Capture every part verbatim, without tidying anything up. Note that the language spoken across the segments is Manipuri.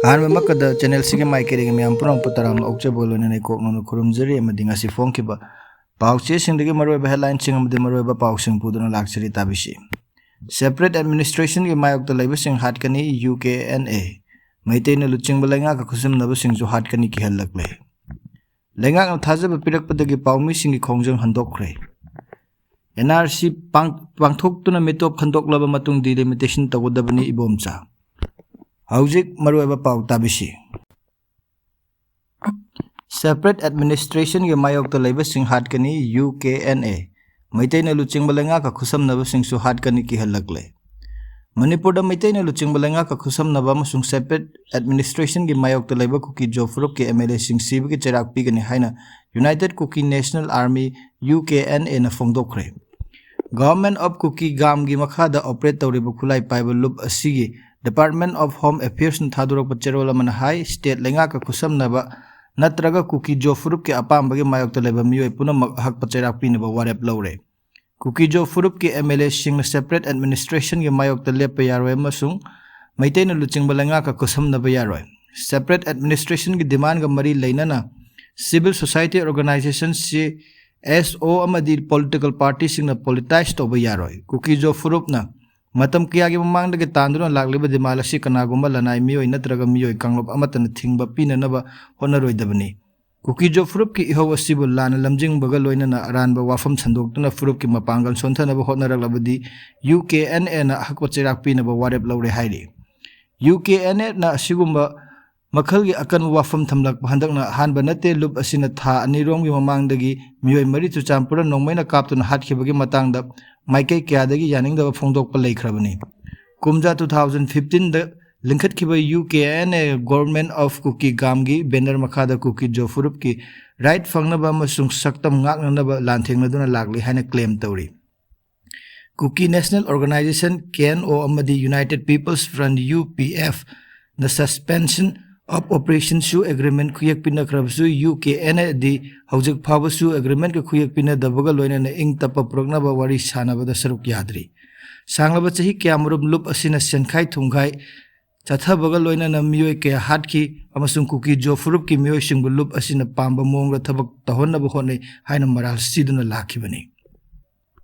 ꯑꯍꯥꯟꯕꯃꯛꯇꯗ ꯆꯦꯅꯦꯜꯁꯤꯒꯤ ꯃꯥꯏꯀꯩꯗꯒꯤ ꯃꯌꯥꯝ ꯄꯨꯝꯅꯃꯛꯄꯨ ꯇꯔꯥꯝꯅ ꯑꯣꯛꯆꯕ ꯂꯣꯏꯅꯅ ꯏꯀꯣꯛ ꯅꯧꯅ ꯈꯨꯔꯨꯝꯖꯔꯤ ꯑꯃꯗꯤ ꯉꯁꯤ ꯐꯣꯡꯈꯤꯕ ꯄꯥꯎ ꯆꯦꯁꯤꯡꯗꯒꯤ ꯃꯔꯨꯑꯣꯏꯕ ꯍꯦꯗꯂꯥꯏꯟꯁꯤꯡ ꯑꯃꯗꯤ ꯃꯔꯨꯑꯣꯏꯕ ꯄꯥꯎꯁꯤꯡ ꯄꯨꯗꯨꯅ ꯂꯥꯛꯆꯔꯤ꯫ ꯇꯥꯕꯤꯁꯤ꯫ ꯁꯦꯄꯔꯦꯠ ꯑꯦꯗꯃꯤꯅꯤꯁꯇ꯭ꯔꯦꯁꯟꯒꯤ ꯃꯥꯌꯣꯛꯇ ꯂꯩꯕꯁꯤꯡ ꯍꯥꯠꯀꯅꯤ, ꯌꯨ ꯀꯦ ꯑꯦꯟ ꯑꯦ꯫ ꯃꯩꯇꯩꯅ ꯂꯨꯆꯤꯡꯕ ꯂꯩꯉꯥꯛꯀ ꯈꯨꯠꯁꯝꯅꯕꯁꯤꯡꯁꯨ ꯍꯥꯠꯀꯅꯤ ꯀꯤꯍꯜꯂꯛꯂꯦ꯫ ꯂꯩꯉꯥꯛꯅ ꯊꯥꯖꯕ ꯄꯤꯔꯛꯄꯗꯒꯤ ꯄꯥꯎꯃꯤꯁꯤꯡꯒꯤ ꯈꯣꯡꯖꯪ ꯍꯟꯗꯣꯛꯈ꯭ꯔꯦ꯫ ꯑꯦꯟ ꯑꯥꯔ ꯁꯤ ꯄꯥꯡ-, ꯄꯥꯡꯊꯣꯛꯇꯨꯅ ꯃꯤꯇꯣꯞ ꯈꯟꯗꯣꯛꯂꯕ ꯃꯇꯨꯡ ꯗꯤꯂꯤꯃꯤꯇꯦꯁꯟ ꯇꯧꯒꯗꯕꯅꯤ, ꯏꯕꯣꯝꯆꯥ꯫ ꯍꯧꯖꯤꯛ ꯃꯔꯨꯑꯣꯏꯕ ꯄꯥꯎ ꯇꯥꯕꯤꯁꯤ꯫ ꯁꯦꯄꯔꯦꯠ ꯑꯦꯗꯃꯤꯅꯤꯁꯇ꯭ꯔꯦꯁꯟꯒꯤ ꯃꯥꯌꯣꯛꯇ ꯂꯩꯕꯁꯤꯡ ꯍꯥꯠꯀꯅꯤ, ꯌꯨ ꯀꯦ ꯑꯦꯟ ꯑꯦ꯫ ꯃꯩꯇꯩꯅ ꯂꯨꯆꯤꯡꯕ ꯂꯩꯉꯥꯛꯀ ꯈꯨꯠꯁꯝꯅꯕꯁꯤꯡꯁꯨ ꯍꯥꯠꯀꯅꯤ ꯀꯤꯍꯜꯂꯛꯂꯦ꯫ ꯃꯅꯤꯄꯨꯔꯗ ꯃꯩꯇꯩꯅ ꯂꯨꯆꯤꯡꯕ ꯂꯩꯉꯥꯛꯀ ꯈꯨꯠꯁꯝꯅꯕ ꯑꯃꯁꯨꯡ ꯁꯦꯄꯔꯦꯠ ꯑꯦꯗꯃꯤꯅꯤꯁꯇ꯭ꯔꯦꯁꯟꯒꯤ ꯃꯥꯌꯣꯛꯇ ꯂꯩꯕ ꯀꯨꯀꯤ ꯖꯣ ꯐꯨꯔꯨꯞꯀꯤ ꯑꯦꯝ ꯑꯦꯜ ꯑꯦꯁꯤꯡ ꯁꯤꯕꯒꯤ ꯆꯩꯔꯥꯛ ꯄꯤꯒꯅꯤ ꯍꯥꯏꯅ united Kuki national army, U K N ꯑꯦꯅ ꯐꯣꯡꯗꯣꯛꯈ꯭ꯔꯦ꯫ Government of Kuki ꯒꯥꯝꯒꯤ ꯃꯈꯥꯗ ꯑꯣꯄꯔꯦꯠ ꯇꯧꯔꯤꯕ ꯈꯨꯠꯂꯥꯏ ꯄꯥꯏꯕ ꯂꯨꯞ ꯑꯁꯤꯒꯤ Department of Home Affairsꯅ ꯊꯥꯗꯣꯔꯛꯄ ꯆꯦꯔꯣꯜ ꯑꯃꯅ ꯍꯥꯏ, ꯁ꯭ꯇꯦꯠ ꯂꯩꯉꯥꯛꯀ ꯈꯨꯠꯁꯝꯅꯕ ꯅꯠꯇ꯭ꯔꯒ ꯀꯨꯀꯤ ꯖꯣ ꯐꯨꯔꯨꯞꯀꯤ ꯑꯄꯥꯝꯕꯒꯤ ꯃꯥꯌꯣꯛꯇ ꯂꯩꯕ ꯃꯤꯑꯣꯏ ꯄꯨꯝꯅꯃꯛ ꯑꯍꯛꯄ ꯆꯩꯔꯥꯛ ꯄꯤꯅꯕ ꯋꯥꯔꯦꯞ ꯂꯧꯔꯦ꯫ ꯀꯨꯀꯤ ꯖꯣ ꯐꯨꯔꯨꯞꯀꯤ ꯑꯦꯝ ꯑꯦꯜ ꯑꯦꯁꯤꯡꯅ ꯁꯦꯄꯔꯦꯠ ꯑꯦꯗꯃꯤꯅꯤꯁꯇ꯭ꯔꯦꯁꯟꯒꯤ ꯃꯥꯌꯣꯛꯇ ꯂꯦꯞꯄ ꯌꯥꯔꯣꯏ ꯑꯃꯁꯨꯡ ꯃꯩꯇꯩꯅ ꯂꯨꯆꯤꯡꯕ ꯂꯩꯉꯥꯛꯀ ꯈꯨꯠꯁꯝꯅꯕ ꯌꯥꯔꯣꯏ꯫ ꯁꯦꯄꯔꯦꯠ ꯑꯦꯗꯃꯤꯅꯤꯁꯇ꯭ꯔꯦꯁꯟꯒꯤ ꯗꯤꯃꯥꯟꯒ ꯃꯔꯤ ꯂꯩꯅꯅ ꯁꯤꯚꯤꯜ ꯁꯣꯁꯥꯏꯇꯤ ꯑꯣꯔꯒꯅꯥꯏꯖꯦꯁꯟꯁꯤ ꯑꯦꯁ ꯑꯣ ꯑꯃꯗꯤ ꯄꯣꯂꯤꯇꯤꯀꯦꯜ ꯄꯥꯔꯇꯤꯁꯤꯡꯅ ꯄꯣꯂꯤꯇꯥꯏꯖ ꯇꯧꯕ ꯌꯥꯔꯣꯏ꯫ ꯀꯨꯀꯤ ꯖꯣ ꯐꯨꯔꯨꯞꯅ ꯃꯇꯝ ꯀꯌꯥꯒꯤ ꯃꯃꯥꯡꯗꯒꯤ ꯇꯥꯟꯗꯨꯅ ꯂꯥꯛꯂꯤꯕ ꯗꯤꯃꯥꯟ ꯑꯁꯤ ꯀꯅꯥꯒꯨꯝꯕ ꯂꯅꯥꯏ ꯃꯤꯑꯣꯏ ꯅꯠꯇ꯭ꯔꯒ ꯃꯤꯑꯣꯏ ꯀꯥꯡꯂꯨꯞ ꯑꯃꯠꯇꯅ ꯊꯤꯡꯕ ꯄꯤꯅꯅꯕ ꯍꯣꯠꯅꯔꯣꯏꯗꯕꯅꯤ꯫ ꯀꯨꯀꯤ ꯖꯣ ꯐꯨꯔꯨꯞꯀꯤ ꯏꯍꯧ ꯑꯁꯤꯕꯨ ꯂꯥꯟꯅ ꯂꯝꯖꯤꯡꯕꯒ ꯂꯣꯏꯅꯅ ꯑꯔꯥꯟꯕ ꯋꯥꯐꯝ ꯁꯟꯗꯣꯛꯇꯨꯅ ꯐꯨꯔꯨꯞꯀꯤ ꯃꯄꯥꯡꯒꯜ ꯁꯣꯟꯊꯅꯕ ꯍꯣꯠꯅꯔꯛꯂꯕꯗꯤ ꯌꯨ ꯀꯦ ꯑꯦꯟ ꯑꯦꯅ ꯑꯍꯛꯄ ꯆꯩꯔꯥꯛ ꯄꯤꯅꯕ ꯋꯥꯔꯦꯞ ꯂꯧꯔꯦ ꯍꯥꯏꯔꯤ꯫ ꯌꯨ ꯀꯦ ꯑꯦꯟ ꯑꯦꯅ ꯑꯁꯤꯒꯨꯝꯕ ꯃꯈꯜꯒꯤ ꯑꯀꯟꯕ ꯋꯥꯐꯝ ꯊꯝꯂꯛꯄ ꯍꯟꯗꯛꯅ ꯑꯍꯥꯟꯕ ꯅꯠꯇꯦ꯫ ꯂꯨꯞ ꯑꯁꯤꯅ ꯊꯥ ꯑꯅꯤꯔꯣꯝꯒꯤ ꯃꯃꯥꯡꯗꯒꯤ ꯃꯤꯑꯣꯏ ꯃꯔꯤ ꯆꯨꯔꯆꯥꯟꯄꯨꯔꯗ ꯅꯣꯡꯃꯩꯅ ꯀꯥꯞꯇꯨꯅ ꯍꯥꯠꯈꯤꯕꯒꯤ ꯃꯇꯥꯡꯗ ꯃꯥꯏꯀꯩ ꯀꯌꯥꯗꯒꯤ ꯌꯥꯅꯤꯡꯗꯕ ꯐꯣꯡꯗꯣꯛꯄ ꯂꯩꯈ꯭ꯔꯕꯅꯤ꯫ ꯀꯨꯝꯖꯥ two thousand fifteenꯗ ꯂꯤꯡꯈꯠꯈꯤꯕ U K N A Government of Kuki ꯒꯥꯝꯒꯤ ꯕꯦꯅꯔ ꯃꯈꯥꯗ ꯀꯨꯀꯤ ꯖꯣ ꯐꯨꯔꯨꯞꯀꯤ ꯔꯥꯏꯠ ꯐꯪꯅꯕ ꯑꯃꯁꯨꯡ ꯁꯛꯇꯝ ꯉꯥꯛꯅꯅꯕ ꯂꯥꯟꯊꯦꯡꯅꯗꯨꯅ ꯂꯥꯛꯂꯤ ꯍꯥꯏꯅ ꯀ꯭ꯂꯦꯝ ꯇꯧꯔꯤ꯫ Kuki National Organization, K N O, ꯑꯃꯗꯤ United People's Front, U P ꯑꯦꯐꯅ Suspension of Operationꯁꯨ ꯑꯦꯒ꯭ꯔꯤꯃꯦꯟ ꯈꯨꯌꯦꯛ ꯄꯤꯅꯈ꯭ꯔꯕꯁꯨ, ꯌꯨ ꯀꯦ ꯑꯦꯟ ꯑꯦꯗꯤ ꯍꯧꯖꯤꯛ ꯐꯥꯎꯕꯁꯨ ꯑꯦꯒ꯭ꯔꯤꯃꯦꯟꯒ ꯈꯨꯌꯦꯛ ꯄꯤꯅꯗꯕꯒ ꯂꯣꯏꯅꯅ ꯏꯪ ꯇꯞꯄ ꯄꯨꯔꯛꯅꯕ ꯋꯥꯔꯤ ꯁꯥꯟꯅꯕꯗ ꯁꯔꯨꯛ ꯌꯥꯗ꯭ꯔꯤ꯫ ꯁꯥꯡꯂꯕ ꯆꯍꯤ ꯀꯌꯥꯃꯔꯨꯝ ꯂꯨꯞ ꯑꯁꯤꯅ ꯁꯦꯟꯈꯥꯏ ꯊꯨꯝꯈꯥꯏ ꯆꯠꯊꯕꯒ ꯂꯣꯏꯅꯅ ꯃꯤꯑꯣꯏ ꯀꯌꯥ ꯍꯥꯠꯈꯤ ꯑꯃꯁꯨꯡ ꯀꯨꯀꯤ ꯖꯣ ꯐꯨꯔꯨꯞꯀꯤ ꯃꯤꯑꯣꯏꯁꯤꯡꯕꯨ ꯂꯨꯞ ꯑꯁꯤꯅ ꯄꯥꯝꯕ ꯃꯑꯣꯡꯗ ꯊꯕꯛ ꯇꯧꯍꯟꯅꯕ ꯍꯣꯠꯅꯩ ꯍꯥꯏꯅ ꯃꯔꯥꯜ ꯁꯤꯗꯨꯅ ꯂꯥꯛꯈꯤꯕꯅꯤ꯫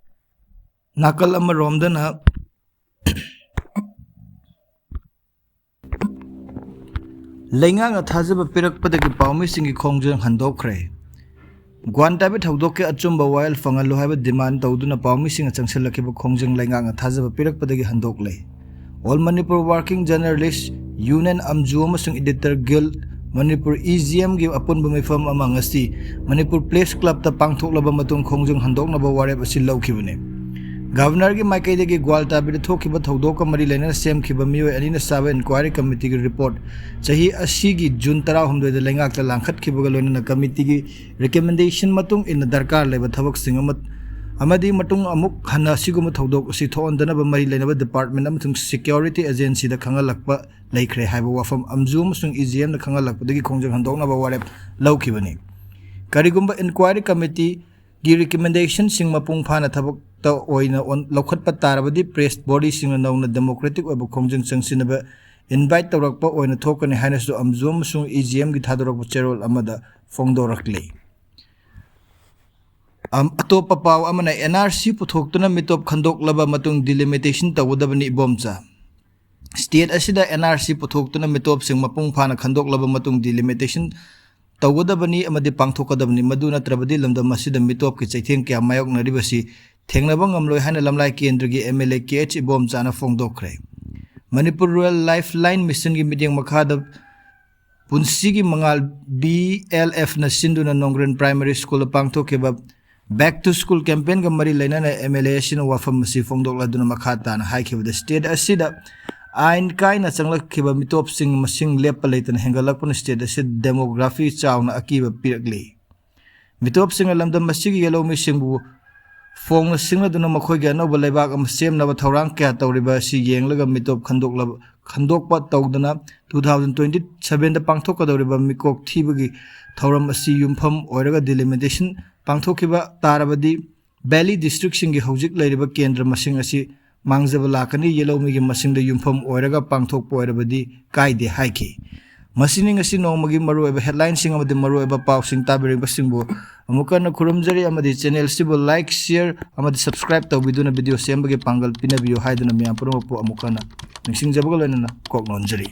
ꯅꯥꯀꯜ ꯑꯃꯔꯣꯝꯗꯅ ꯂꯩꯉꯥꯛꯅ ꯊꯥꯖꯕ ꯄꯤꯔꯛꯄꯗꯒꯤ ꯄꯥꯎꯃꯤꯁꯤꯡꯒꯤ ꯈꯣꯡꯖꯪ ꯍꯟꯗꯣꯛꯈ꯭ꯔꯦ꯫ ꯒ꯭ꯋꯥꯟ ꯇꯥꯕꯤ ꯊꯧꯗꯣꯛꯀꯤ ꯑꯆꯨꯝꯕ ꯋꯥꯌꯦꯜ ꯐꯪꯍꯜꯂꯨ ꯍꯥꯏꯕ ꯗꯤꯃꯥꯟ ꯇꯧꯗꯨꯅ ꯄꯥꯎꯃꯤꯁꯤꯡꯅ ꯆꯪꯁꯤꯜꯂꯛꯈꯤꯕ ꯈꯣꯡꯖꯪ ꯂꯩꯉꯥꯛꯅ ꯊꯥꯖꯕ ꯄꯤꯔꯛꯄꯗꯒꯤ ꯍꯟꯗꯣꯛꯂꯦ꯫ All Manipur Working Journalist Union, ꯑꯝꯖꯨ ꯑꯃꯁꯨꯡ Editor Guild Manipur, E G ꯑꯦꯝꯒꯤ ꯑꯄꯨꯟꯕ ꯃꯤꯐꯝ ꯑꯃ ꯉꯁꯤ ꯃꯅꯤꯄꯨꯔ ꯄ꯭ꯔꯦꯁ ꯀ꯭ꯂꯕꯇ ꯄꯥꯡꯊꯣꯛꯂꯕ ꯃꯇꯨꯡ ꯈꯣꯡꯖꯪ ꯍꯟꯗꯣꯛꯅꯕ ꯋꯥꯔꯦꯞ ꯑꯁꯤ ꯂꯧꯈꯤꯕꯅꯤ꯫ ꯒꯚꯔꯅꯔꯒꯤ ꯃꯥꯏꯀꯩꯗꯒꯤ ꯒ꯭ꯋꯥꯜꯇꯥꯕꯤꯗ ꯊꯣꯛꯈꯤꯕ ꯊꯧꯗꯣꯛꯀ ꯃꯔꯤ ꯂꯩꯅꯅ ꯁꯦꯝꯈꯤꯕ ꯃꯤꯑꯣꯏ ꯑꯅꯤꯅ ꯁꯥꯕ ꯏꯟꯀ꯭ꯋꯥꯏꯔꯤ ꯀꯃꯤꯇꯤꯒꯤ ꯔꯤꯄꯣꯔꯠ ꯆꯍꯤ ꯑꯁꯤꯒꯤ ꯖꯨꯟ ꯇꯔꯥꯍꯨꯝꯗꯣꯏꯗ ꯂꯩꯉꯥꯛꯇ ꯂꯥꯡꯈꯠꯈꯤꯕꯒ ꯂꯣꯏꯅꯅ ꯀꯃꯤꯇꯤꯒꯤ ꯔꯤꯀꯃꯦꯟꯗꯦꯁꯟ ꯃꯇꯨꯡ ꯏꯟꯅ ꯗꯔꯀꯥꯔ ꯂꯩꯕ ꯊꯕꯛꯁꯤꯡ ꯑꯃ, ꯑꯃꯗꯤ ꯃꯇꯨꯡ ꯑꯃꯨꯛ ꯍꯟꯅ ꯑꯁꯤꯒꯨꯝꯕ ꯊꯧꯗꯣꯛ ꯑꯁꯤ ꯊꯣꯛꯍꯟꯗꯅꯕ ꯃꯔꯤ ꯂꯩꯅꯕ ꯗꯤꯄꯥꯔꯠꯃꯦꯟ ꯑꯃꯁꯨꯡ ꯁꯦꯀ꯭ꯌꯨꯔꯤꯇꯤ ꯑꯦꯖꯦꯟꯁꯤꯗ ꯈꯪꯍꯜꯂꯛꯄ ꯂꯩꯈ꯭ꯔꯦ ꯍꯥꯏꯕ ꯋꯥꯐꯝ ꯑꯝꯖꯨ ꯑꯃꯁꯨꯡ ꯏ ꯖꯤ ꯑꯦꯝꯅ ꯈꯪꯍꯜꯂꯛꯄꯗꯒꯤ ꯈꯣꯡꯖꯪ ꯍꯟꯗꯣꯛꯅꯕ ꯋꯥꯔꯦꯞ ꯂꯧꯈꯤꯕꯅꯤ꯫ ꯀꯔꯤꯒꯨꯝꯕ ꯏꯟꯀ꯭ꯋꯥꯏꯔꯤ ꯀꯃꯤꯇꯤꯒꯤ ꯔꯤꯀꯃꯦꯟꯗꯦꯁꯟꯁꯤꯡ ꯃꯄꯨꯡ ꯐꯥꯅ ꯊꯕꯛꯇ ꯑꯣꯏꯅ ꯑꯣꯟ-, ꯂꯧꯈꯠꯄ ꯇꯥꯔꯕꯗꯤ ꯄ꯭ꯔꯦꯁ ꯕꯣꯗꯤꯁꯤꯡꯅ ꯅꯧꯅ ꯗꯦꯃꯣꯀ꯭ꯔꯦꯇꯤꯛ ꯑꯣꯏꯕ ꯈꯣꯡꯖꯪ ꯆꯪꯁꯤꯟꯅꯕ ꯏꯟꯚꯥꯏꯠ ꯇꯧꯔꯛꯄ ꯑꯣꯏꯅ ꯊꯣꯛꯀꯅꯤ ꯍꯥꯏꯅꯁꯨ ꯑꯝꯖꯨ ꯑꯃꯁꯨꯡ ꯏ ꯖꯤ ꯑꯦꯝꯒꯤ ꯊꯥꯗꯣꯔꯛꯄ ꯆꯦꯔꯣꯜ ꯑꯃꯗ ꯐꯣꯡꯗꯣꯔꯛꯂꯤ꯫ ꯑꯝ-, ꯑꯇꯣꯞꯄ ꯄꯥꯎ ꯑꯃꯅ, ꯑꯦꯟ ꯑꯥꯔ ꯁꯤ ꯄꯨꯊꯣꯛꯇꯨꯅ ꯃꯤꯇꯣꯞ ꯈꯟꯗꯣꯛꯂꯕ ꯃꯇꯨꯡ ꯗꯤꯂꯤꯃꯤꯇꯦꯁꯟ ꯇꯧꯒꯗꯕꯅꯤ ꯏꯕꯣꯝꯆꯥ꯫ ꯁ꯭ꯇꯦꯠ ꯑꯁꯤꯗ ꯑꯦꯟ ꯑꯥꯔ ꯁꯤ ꯄꯨꯊꯣꯛꯇꯨꯅ ꯃꯤꯇꯣꯞꯁꯤꯡ ꯃꯄꯨꯡ ꯐꯥꯅ ꯈꯟꯗꯣꯛꯂꯕ ꯃꯇꯨꯡ ꯗꯤꯂꯤꯃꯤꯇꯦꯁꯟ ꯇꯧꯒꯗꯕꯅꯤ ꯑꯃꯗꯤ ꯄꯥꯡꯊꯣꯛꯀꯗꯕꯅꯤ꯫ ꯃꯗꯨ ꯅꯠꯇ꯭ꯔꯕꯗꯤ ꯂꯝꯗꯝ ꯑꯁꯤꯗ ꯃꯤꯇꯣꯞꯀꯤ ꯆꯩꯊꯦꯡ ꯀꯌꯥ ꯃꯥꯌꯣꯛꯅꯔꯤꯕꯁꯤ ꯊꯦꯡꯅꯕ ꯉꯝꯂꯣꯏ ꯍꯥꯏꯅ ꯂꯝꯂꯥꯏ ꯀꯦꯟꯗ꯭ꯔꯒꯤ M L A K H ꯏꯕꯣꯝꯆꯥꯅ ꯐꯣꯡꯗꯣꯛꯈ꯭ꯔꯦ꯫ ꯃꯅꯤꯄꯨꯔ ꯔꯨꯔꯦꯜ ꯂꯥꯏꯐ ꯂꯥꯏꯟ ꯃꯤꯁꯟꯒꯤ ꯃꯤꯠꯌꯦꯡ ꯃꯈꯥꯗ ꯄꯨꯟꯁꯤꯒꯤ ꯃꯉꯥꯜ, ꯕꯤ ꯑꯦꯜ ꯑꯦꯐꯅ ꯁꯤꯟꯗꯨꯅ ꯅꯣꯡꯒ꯭ꯔꯦꯟ ꯄ꯭ꯔꯥꯏꯃꯥꯔꯤ ꯁ꯭ꯀꯨꯜꯗ ꯄꯥꯡꯊꯣꯛꯈꯤꯕ Back to School campaign-ꯒ ꯃꯔꯤ ꯂꯩꯅꯅ ꯑꯦꯝ ꯑꯦꯜ ꯑꯦ ꯑꯁꯤꯅ ꯋꯥꯐꯝ ꯑꯁꯤ ꯐꯣꯡꯗꯣꯛꯂꯗꯨꯅ ꯃꯈꯥ ꯇꯥꯅ ꯍꯥꯏꯈꯤꯕꯗ, ꯁ꯭ꯇꯦꯠ ꯑꯁꯤꯗ ꯑꯥꯏꯟ ꯀꯥꯏꯅ ꯆꯪꯂꯛꯈꯤꯕ ꯃꯤꯇꯣꯞꯁꯤꯡ ꯃꯁꯤꯡ ꯂꯦꯞꯄ ꯂꯩꯇꯅ ꯍꯦꯟꯒꯠꯂꯛꯄꯅ ꯁ꯭ꯇꯦꯠ ꯑꯁꯤꯗ ꯗꯦꯃꯣꯒ꯭ꯔꯥꯐꯤ ꯆꯥꯎꯅ ꯑꯀꯤꯕ ꯄꯤꯔꯛꯂꯤ꯫ ꯃꯤꯇꯣꯞꯁꯤꯡꯅ ꯂꯝꯗꯝ ꯑꯁꯤꯒꯤ ꯌꯦꯜꯍꯧꯃꯤꯁꯤꯡꯕꯨ ꯐꯣꯡꯅ ꯁꯤꯡꯅꯗꯨꯅ ꯃꯈꯣꯏꯒꯤ ꯑꯅꯧꯕ ꯂꯩꯕꯥꯛ ꯑꯃ ꯁꯦꯝꯅꯕ ꯊꯧꯔꯥꯡ ꯀꯌꯥ ꯇꯧꯔꯤꯕ ꯑꯁꯤ ꯌꯦꯡꯂꯒ ꯃꯤꯇꯣꯞ ꯈꯟꯗꯣꯛꯂꯕ, ꯈꯟꯗꯣꯛꯄ ꯇꯧꯗꯅ two thousand twenty seven-ꯗ ꯄꯥꯡꯊꯣꯛꯀꯗꯧꯔꯤꯕ ꯃꯤꯀꯣꯛ ꯊꯤꯕꯒꯤ ꯊꯧꯔꯝ ꯑꯁꯤ ꯌꯨꯝꯐꯝ ꯑꯣꯏꯔꯒ ꯗꯤꯂꯤꯃꯤꯇꯦꯁꯟ ꯄꯥꯡꯊꯣꯛꯈꯤꯕ ꯇꯥꯔꯕꯗꯤ, ꯚꯦꯂꯤ ꯗꯤꯁꯇ꯭ꯔꯤꯛꯁꯤꯡꯒꯤ ꯍꯧꯖꯤꯛ ꯂꯩꯔꯤꯕ ꯀꯦꯟꯗ꯭ꯔ ꯃꯁꯤꯡ ꯑꯁꯤ ꯃꯥꯡꯖꯕ ꯂꯥꯛꯀꯅꯤ, ꯌꯦꯜꯍꯧꯃꯤꯒꯤ ꯃꯁꯤꯡꯗ ꯌꯨꯝꯐꯝ ꯑꯣꯏꯔꯒ ꯄꯥꯡꯊꯣꯛꯄ ꯑꯣꯏꯔꯕꯗꯤ ꯀꯥꯏꯗꯦ ꯍꯥꯏꯈꯤ꯫ ꯃꯁꯤꯅꯤ ꯉꯁꯤ ꯅꯣꯡꯃꯒꯤ ꯃꯔꯨꯑꯣꯏꯕ headlineꯁꯤꯡ ꯑꯃꯗꯤ ꯃꯔꯨꯑꯣꯏꯕ ꯄꯥꯎꯁꯤꯡ ꯇꯥꯕꯤꯔꯤꯕꯁꯤꯡꯕꯨ꯫ ꯑꯃꯨꯛ ꯍꯟꯅ ꯈꯨꯔꯨꯝꯖꯔꯤ ꯑꯃꯗꯤ channelꯁꯤꯕꯨ like, share ꯑꯃꯗꯤ subscribe ꯇꯧꯕꯤꯗꯨꯅ video ꯁꯦꯝꯕꯒꯤ ꯄꯥꯡꯒꯜ ꯄꯤꯅꯕꯤꯌꯨ ꯍꯥꯏꯗꯨꯅ ꯃꯌꯥꯝ ꯄꯨꯝꯅꯃꯛꯄꯨ ꯑꯃꯨꯛ ꯍꯟꯅ ꯅꯤꯡꯁꯤꯡꯖꯕꯒ ꯂꯣꯏꯅꯅ ꯀꯣꯛ ꯅꯣꯟꯖꯔꯤ꯫